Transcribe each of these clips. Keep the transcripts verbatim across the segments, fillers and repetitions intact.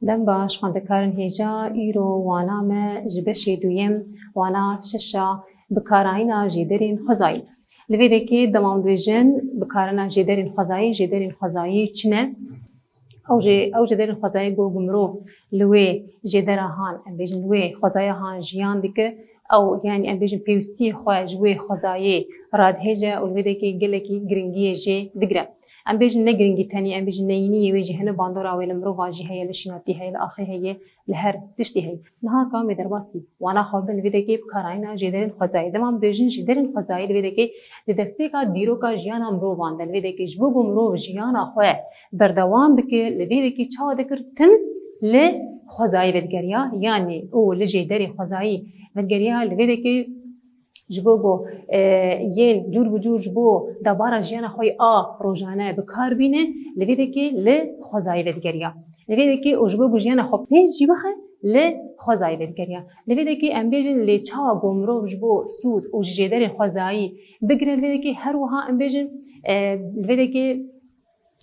Dem baş, xwendekarên hêja, îro wana me ji beşê duyem, wana şeşa bikarayîna jêderên xwezayî. Li vê dekê dema em dibêjin bikarina jêderên xwezayî, jêderên xwezayî çi ne? Ew jê, ew jêderên xwezayî ku, ku mirov li wê jêdera han, em bêjin li wê xwezaya han jiyan dike, ew, yanî em bêjin pêwîstiyê xwe ji wê xwezayê radihêje û li vê dekê gelekî giringiyê jê digire. Em bêjin ne giringî tenê, em bêjin neyîniyê wê jî hene, bandora wê li mirovan jî heye, li şînatî heye, li axê heye, li her tiştî heye. Niha ka em ê derbasî wana xwe bin, li vê dekê bikarayîna jêderên xwezayê. Dema em bêjin jêderên xwezayê, li vê dekê di destpêka dîroka jiyana mirovan de, li vê dekê ji bo ku mirov jiyana xwe berdewam bike, li vê dekê çawa dikir, tim li xwezayê vedigeriya, yanî û li jêderê xwezayî vedigeriya, li vê dekê ji bo ku, e, yên cûr bi cûr ji bo debara jiyana xwe yê a rojane bi kar bîne, li vê dekê li xwezayê vedigeriya. Li vê dekê û ji bo ku jiyana xwe pêş jî bixe, li xwezayê vedigeriya. Li vê dekê em bêjin lê çawa ku mirov ji bo sûd û ji jêderên xwezayî bigire, li vê dekê her wiha em bêjin, e, li vê dekê,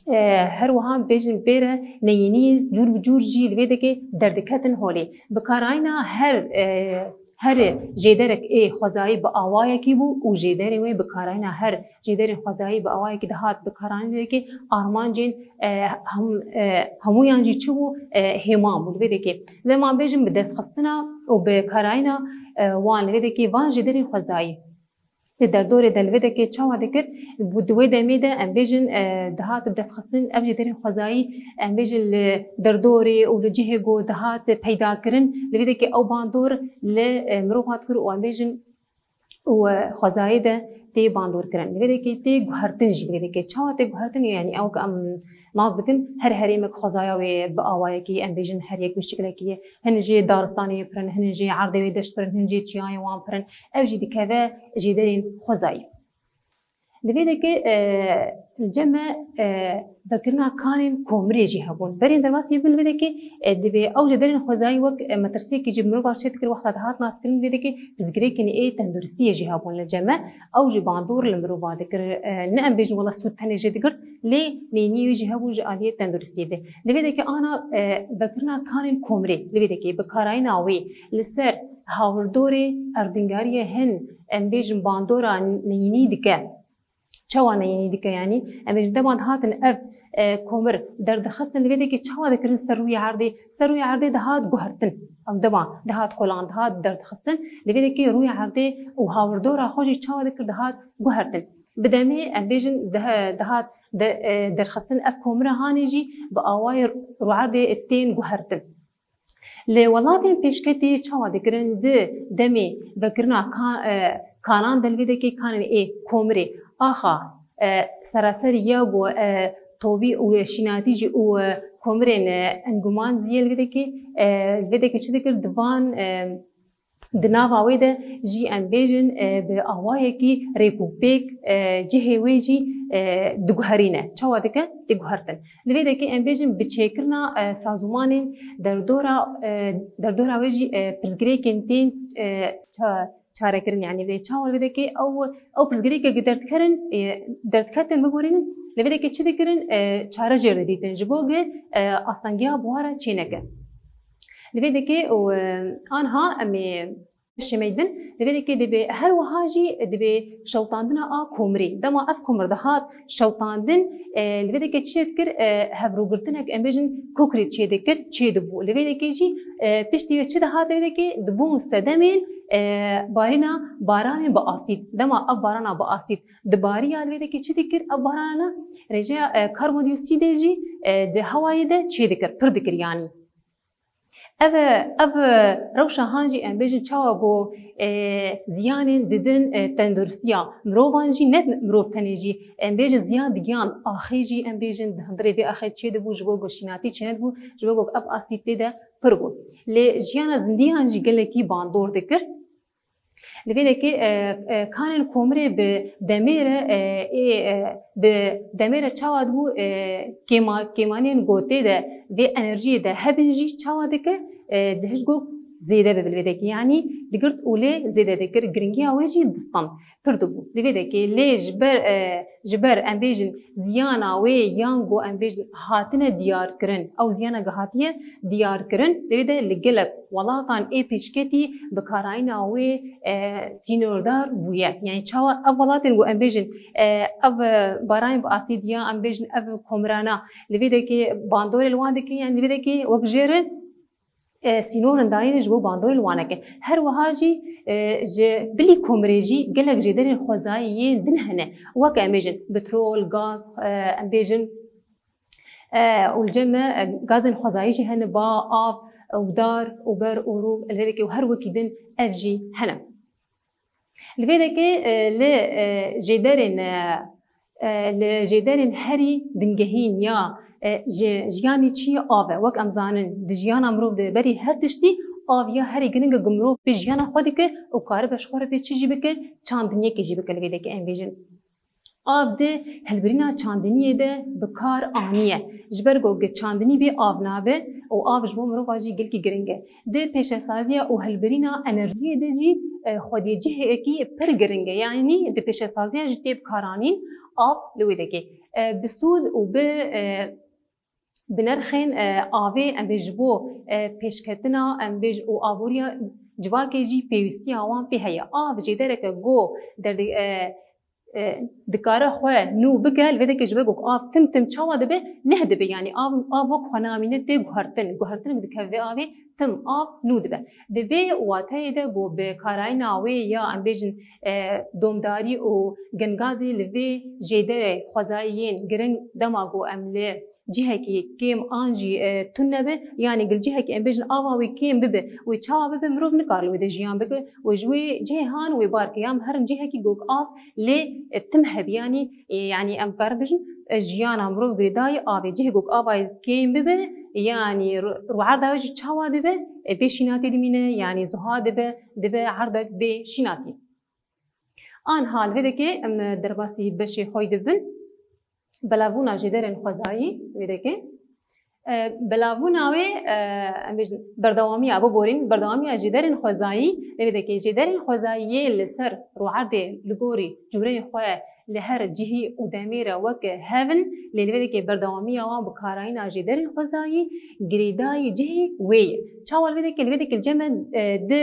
e, her wiha bêjin pê re neyîniyên cûr bi cûr jî li vê dekê derdiketin holê. Bikarayîna her, e, her jêderek ê xwezayî bi awayekî bû û jêderê wê bikarayîna her jêderên xwezayî bi awayekî dihat bikaranîn, li vê dekê armancên, e, hem, e, hemûyan jî çi bû, e, hêman bû. Li vê dekê dema bêjin bi destxistina û bi karayîna, e, wan, li vê dekê van jêderên xwezayî di derdorê de li vê dekê çawa dikir? Di wê demê de em bêjin, e, dihat bi destxistin ev jêderên xwezayî, em bêjin li derdorê û li cihê ku dihat peyda kirin, li vê dekê ew bandor li, e, mirov hat kir û em bêjin û, e, xwezayê de tê bandor kirin. Li vê dekê tê guhertin jî, li vê dekê çawa tê guhertin? Yanî ew ku em nas dikin, her herêmek xwezaya wê bi awayekî, em bêjin her yek bi şiklekî ye. Hin jê daristanê pir in, hin jê erdê wê deşt pir in, hin jê çiyayê wan pir in. Ev jî dikeve jêderên xwezayî. Li vê dekê, e, li cem me, e, vekirina kanên komirê jî hebûn. Berên derbasî bin li vê dekê, e, divê ew jêderên xwezayî wek, e, metirsiyekî ji mirova çê dikir, wexta dihat naskirin, li vê dekê pirsgirêkên ê tenduristiyê jî hebûn li cem me. Ew jî bandor li mirova dikir, e, ne em bêjin wela sûd tenê jê digirt, lê neyîniyê wê jî hebûn ji aliyê tenduristiyê de. Li vê dekê ana, e, vekirina kanên komirê, li vê dekê bikarayîna wê li ser hawirdorê erdnîgariyê hin, em bêjin bandora neyînî dike. Çawa neyînî dike yanî? Em ê ji dema dihatin ev, e, komir derdixistin, li vê dekê çawa dikirin ser rûyê erdê? Ser rûyê erdê dihat guhertin. Em dema dihat kolan, dihat derdixistin. Li vê dekê rûyê erdê û hawirdora xwe jî çawa dikir, dihat guhertin. Bi demê em bêjin dihe-, dihat de-, e, derxistin ev komira hanê jî bi awayê rûerdê tên guhertin. Li welatên pêşketî çawa dikirin, di demê vekirina ka-, e, kanan de li vê dekê kanên ê komirê axa, e, seraserî ya ku, e, tovî û şînatî jî û, e, komirên, e, enguman zî ye li vê dekê, e, li vê dekê çi dikir, di van, e, di nava wê de jî em bêjin, e, bi awayekî rêk û pêk, e, cihê wê jî, e, diguherîne. Çawa dike? Tê guhertin. Li vê dekê em bêjin bi çêkirina, e, sazûmanên derdora, e, derdora wê jî, e, pirsgirêkên tên, e, ça-, çarekirin. Yanî vê çawa vê dekê ew, ew pirsgirêkek derdikerin, e, derdiketin biborînin. Li vê dekê çi dikirin? E, çare jê re didîtin. Ji bo ge, e, astengiya buhara çêneke. Li vê dekê û, e, anha em ê Şemê din, li vê dekê dibê her wiha jî dibê şewtandina a komirê. Dema ev komir dihat şewtandin, e, li vê dekê çi çê dikir, e, hevrûgirtinek, em bêjin kokrê çê dikir, çê dibû. Li vê dekê jî, e, piştî wê çi dihat li vê dekê? Dibûn sedemên, e, barîna baranên bi asîd. Dema ev barana bi asîd dibariya li vê dekê çi dikir? Ev barana rêjeya, e, karbondioksîdê jî, e, di hewayê de çê dikir, pir dikir yanî. Ev, ev rewşa han jî em bêjin çawa ku, e, ziyanên didin, e, tenduristiya mirovan jî, ne mirov tenê jî, em bêjin ziyan digiyan axê jî, em bêjin di hundirê vê axê çê dibû, ji bo ku şînatî çênedibû, ji bo ku ev asîd tê de pir bû. Lê jiyana zindiyan jî gelekî bandor dikir. Li vê dekê, e, e, kanên komirê bi demê re, e, ê, e, bi demê re çawa dibû, e, kêma-, kêmaniyên gotê de vê enerjiyê de hebin jî çawa dike, e, di hişt got zêde bibe li vê dekê. Yanî digirt û lê zêde dikir, giringiya wê jî distan pir dibû. Li vê dekê lê ji ber, e, ji ber em bêjin ziyana wê yan ku em bêjin hatine diyarkirin, ew ziyana ku hatiye diyarkirin, li vê de li gelek welatan ê pêşketî bikarayîna wê, e, sînordar bûye. Yanî çawa ev welatên ku em bêjin, e, ev, e, barayên bi asîd ya em bêjin ev komirana li vê dekê bandorê li wan dike, yanî li vê dekê wek jê re, e, sînorên dayîn ji bo bandorê li wan neke. Her wiha jî, e, ji bilî komirê jî gelek jêderên xwezayî yên din hene. Wek em bêjin petrol, gaz, e, em bêjin, e, û li cem me, e, gazên xwezayî jî hene, ba, av, û dar, û ber, û rû, li vê dekê û her wekî din ev jî hene. Li vê dekê, e, li, e, jêderên, e, e, li jêderên herî bingehîn ya, e, ji jiyanê çi ye? Av e. Wek em zanin, di jiyana mirov de berî her tiştî av ya herî giring e ku mirov pê jiyana xwe dike û karibe ji xwe re pê çi jî bike, çandiniyekê jî bike li vê dekê em bêjin. Av di hilbirîna çandiniyê de bi kar aniye. Ji ber ku gi çandinî bê av nabe û av ji bo mirova jî gelkî giring e. Di pêşesaziya û hilbirîna enerjiyê de jî, e, xwedî cihekî pir giring e. Yanî di pêşesaziya jî tê bikaranîn av li wê dekê. E, bi sûd û bi, e, bi nirxên, e, avê em bê ji bo, e, pêşketina em bê ji û aboriya civakê jî pêwîstiya wan pê heye. Av jêdereke go derdê-, e, e, dikare xwe nû bike, li vê dekê ji ber ku av tim tim çawa dibe, neh dibe, yanî av, av wek xwe namîne tê guhertin. Guhertin dikeve vê avê, tim av nû dibe. Di vê wateyê de ku bi karayîna wê ya em bêjin, e, domdarî û gingazî li vê jêderê xwezayî yên giring dema ku em li cihekî kêm an jî, e, tune be, yanî gil cihekî em bêjin ava wê kêm bibe, wê çawa bibe, mirov nikare li wê de jiyan bike, wê ji wê cihê han wê bar ke, ya em herin cihekî gok av lê, e, tim hebe, yanî, e, yanî em karin bêjin, e, jiyana mirov girêdayî avê, cihê gok ava kêm bibe, yanî ru-, rûerda wê jî çawa dibe, e, bê şînatî dimîne, yanî zuha dibe, dibe erdek bê şînatî. Anha li vê dekê em derbasî beşê xwe dibin. Belavbûna jêderên xwezayî vê dekê. E, belavbûna wê, e, em bêjin berdewamiya, biborîn, berdewamiya jêderên xwezayî, lê vê dekê jêderên xwezayî yê li ser rûerdê li gorî cûreyê xwe li her cihî û demê re wek hev in, lê li vê dekê berdewamiya wan bi karayîna jêderên xwezayî girêdayî cihê wê ye. Çawa li vê dekê, li vê dekê li cem me, e, di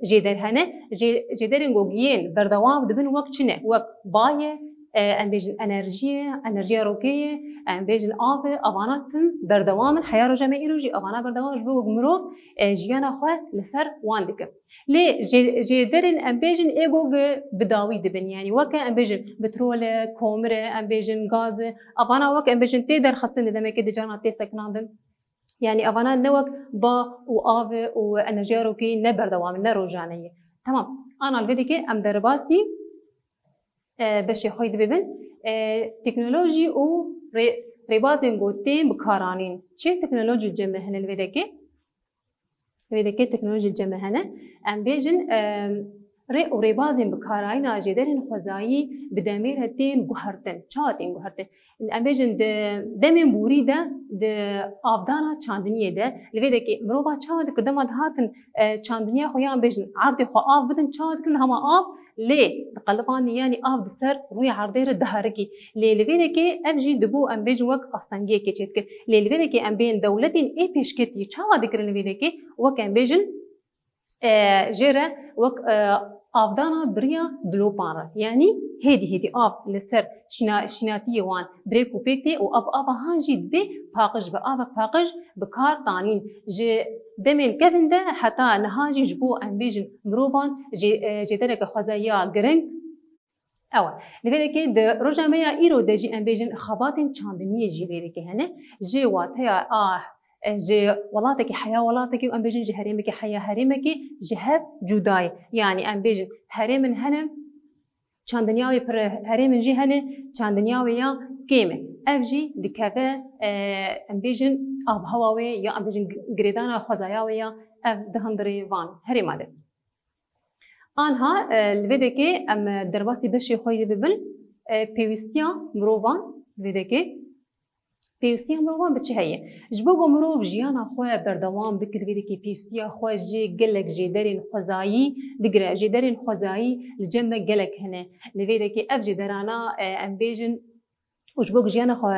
jêder hene, jê-, jêderên gogiyên berdewam dibin wek çi ne? Wek ba ye, e, em bêjin enerjiyê, enerjiya rokê ye, em bêjin av e, avana tim berdewam in. Heya roja me îro jî avana berdewam in, ji bo ku mirov, e, jiyana xwe li ser wan dike. Lê jê-, jêderên em bêjin ê ku bi dawî dibin, yanî weke em bêjin petrol e, komir e, em bêjin gaz e, avana weke em bêjin tê derxistin di demekê di carna tê sekinandin. Yanî avana ne wek ba û av e û enerjiya rokê ne berdewam in, ne rojane ye. Tamam. Ana li vê dikê em derbasî e, beşê xwe dibibin. E, teknolojî û rê-, rêbazên ku tên bikaranîn. Çi teknolojî cem me hene li vê dekê? Li vê dekê teknolojî cem me hene. Em bêjin, e, rê û rêbazên bikarayîna jêderên xwezayî bi demê re tên guhertin. Çawa tên guhertin? Em bêjin di demên borî de, di avdana çandiniyê de, li vê dekê mirova çawa dikir, dema dihatin, e, çandiniya xwe yan bêjin erdê xwe av bidin, çawa dikirin, hema av lê diqelibandin, yanî av di ser rûyê erdê re diherikî. Lê li vê dekê ev jî dibû em bêjin wek astengiyekê çêdikir. Lê li vê dekê em bên dewletên ê pêşketî çawa dikirin li vê dekê? Wek em bêjin, e, jê re wek, e, avdana biriya dilopan re. Yanî hêdî hêdî av li ser şîna-, şînatiyê wan bi rêk û pêk tê û ev ava han jî dibê paqij be, avek paqij bi kar tanîn. Ji demên kevin de heta niha jî ji bo em bêjin mirovan jê-, e, jêdereke xwezaya giring ew e. Li vê dekê di roja me ya îro de jî em bêjin xebatên çandiniyê jî vê dekê hene. Ji wateya a, e, ji welatekî heya welatekî û em bêjin ji herêmekî heya herêmekî ji hev cuda ye. Yanî em bêjin herêmin hene, çandiniya wê pir e, herêmin jî hene, çandiniya wê ya kêm e. Ev jî dikeve, e, em bêjin avhewa wê ya em bêjin girêdana xwezaya wê ya ev di hundirê van herêma de. Anha, e, li vê dekê em, e, derbasî beşê xwe yê bibin, e, pêwîstiya mirovan li vê dekê. Pêwistiya mirovan bi çi heye? Ji bo ku mirov jiyana xwe berdewam bike, li vê dekê pêwistiya xwe ji gelek jêderên xwezayî digire. Jêderên xwezayî li cem me gelek hene. Li vê dekê ev jêderana, e, em bêjin, û ji bo ku jiyana xwe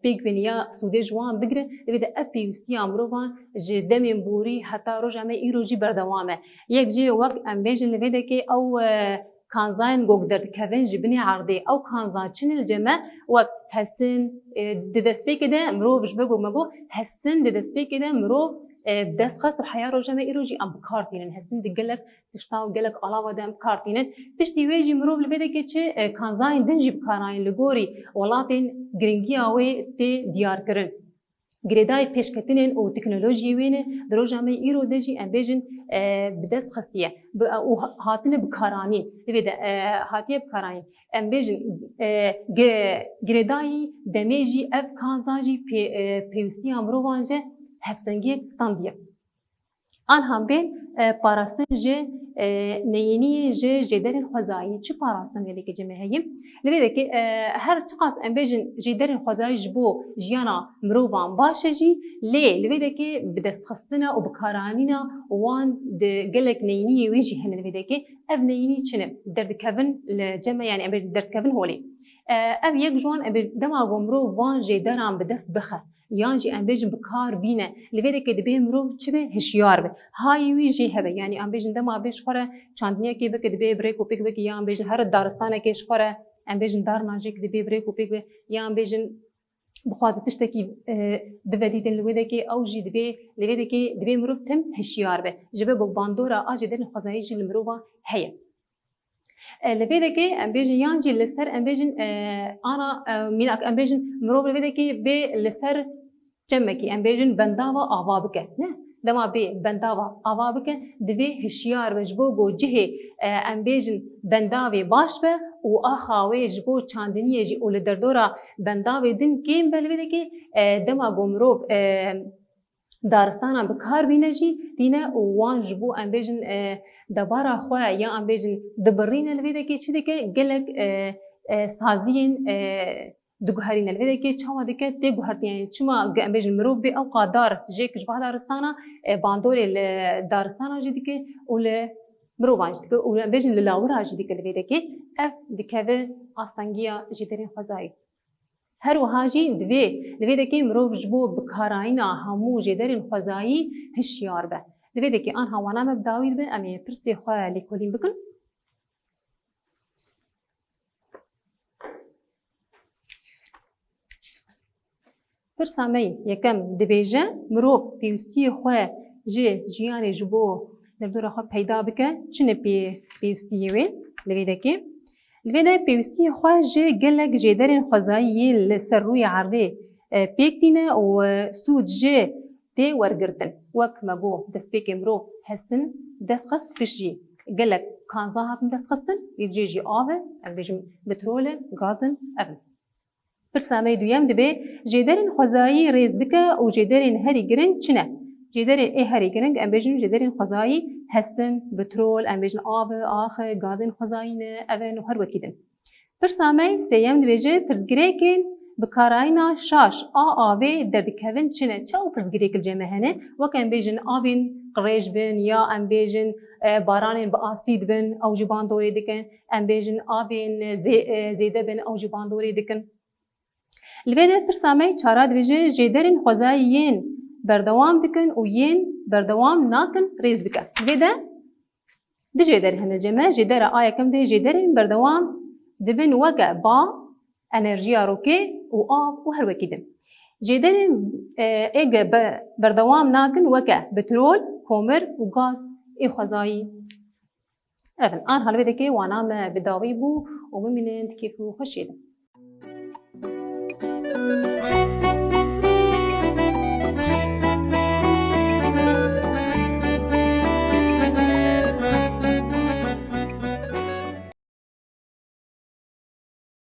pêk bîne ya sûdê ji wan bigire, li vê de ev pêwistiya mirovan ji demên borî heta roja me îro jî berdewam e. Yek jê wek em bêjin li vê dekê ew, e, kanzayên ku derdikevin ji binê erdê. Ew kanza çi ne li cem me? Wek hesin, e, di destpêkê de mirov ji ber ku me got hesin di destpêkê de mirov, e, bi dest xist û heya roja me îro jî em bi kar tînin. Hesin di gelek tişta û gelek alava de em bi kar tînin. Piştî wê jî mirov li vê dekê çi, e, kanzayên din jî bi kar nayên li gorî welatên giringiya wê tê diyarkirin. Girêdayî pêşketinên û teknolojiyê wê ne, di roja me îro de jî em bêjin, e, bi dest xistiye. Bi, û ha-, hatine bikaranîn. Li vê de, e, hatiye bikaranîn. Em bêjin, e, gi-, girêdayî demê jî ev kanza jî pê-, e, pêwîstiya mirovan ji hevsengiyek standiye. Anha bên, e, parastin ji, e, neyîniyê ji jêderên xwezayî. Çi parastin vê dekê cem me heye? Li vê dekê, e, her çiqas em bêjin jêderên xwezayî ji bo jiyana mirovan baş e jî, lê li vê dekê bi destxistina û bikaranîna wan di gelek neyîniyê wê jî hene li vê dekê. Ev neyînî çi ne? Derdikevin li cem me, yanî em bêjin derdikevin holê. E, ev yek ji wan, em bêjin dema ku mirov van jêderan bi dest bixe, yan jî em bêjin bi kar bîne. Li vê dekê dibê mirov çi be? Hişyar be. Hayê wî jê hebe. Yanî em bêjin dema bê ji xwe re çandiniyekê bike, dibê bi rêk û pêk bike, ya em bêjin here daristanekê ji xwe re, em bêjin darna jêk dibê bi rêk û pêk be, ya em bêjin bixwaze tiştekî, e, bivedîtin li wê dekê, ew jî dibê, li vê dekê dibê mirov tim hişyar be. Ji ber ku bandora a jêderên xwezayî jî li mirovan heye. E, li vê dekê em bêjin yan jî li ser em bêjin, e, ana, e, mînak em bêjin mirov li vê dekê bê li ser çemekî em bêjin bendava ava bike. Ne? Dema bê bendava ava bike, divê hişyar be ji bo ku cihê, e, em bêjin bendavê baş be û axa wê ji bo çandiniyê jî û li derdora bendavê din kêm be li vê dekê, e, dema ku mirov, e, daristanan bi kar bîne jî tîne û wan ji bo em bêjin, e, debara xwe ya em bêjin dibirîne li vê dekê çi dike gelek, e, e, saziyên, e, diguherîne. Li vê dekê çawa dike tê guhertin, yanî çima ge-, em bêjin mirov bê ew qadar jêk ji va daristana, e, bandorê li daristana jî dike û li mirovan jî dike û em bêjin li lawira jî dike li vê dekê. Ev dikeve astengiya jêderên xwezayî. Her wiha jî divê li vê dekê mirov ji bo bikarayîna hemû jêderên xwezayî hişyar be. Li vê dekê anha wana me bi dawî dibe, em ê pirsê xwe lêkolîn bikin. Pirsa me yê yekem dibêje, mirov pêwîstiyê xwe ji jiyanê ji bo derdora xwe peyda bike, çi ne pê-, pêwîstiyê wê li vê dekê? Li vê de pêwîstiyê xwe ji gelek jêderên xwezayî yê li ser rûyê erdê, e, pêk tîne û, e, sûd ji tê wergirtin. Wek me got, destpêkê mirov hesin dest xist, pişt jî gelek kanza hatin dest xistin, yek jê jî av e, em bêjin petrol e, gaz in, ev in. Pirsa me yê duyem dibe, jêderên xwezayî rêz bike û jêderên herî giring çi ne? Jêderên ê herî giring, em bêjin jêderên xwezayî hesin, petrol, em bêjin av e, ax e, gazên xwezayî ne, ev in û her wekî din. Pirsa me sêyem dibêje, pirsgirêkên bikarayîna şaş a avê derdikevin çi ne? Çawa pirsgirêk li cem me hene? Wek em bêjin avên qirêj bin ya em bêjin, e, baranên bi asîd bin, ew jî bandorê dikin. Em bêjin avên zê-, e, zêde bin, ew jî bandorê dikin. Li vê de pirsa me çara dibêje, jêderên xwezayî yên berdewam dikin û yên berdewam nakin rêz bike. Li vê de du jêder hene cem me. Jêdera a yekem de jêderên berdewam dibin weke ba, enerjiya rokê û av û her wekî din. Jêderên, e, ê ge be-, berdewam nakin weke petrol, komir û gaz ê xwezayî. Ev in. Anha li vê dekê wana me bi dawî bû û bimînin di kêf û xweşiyê de.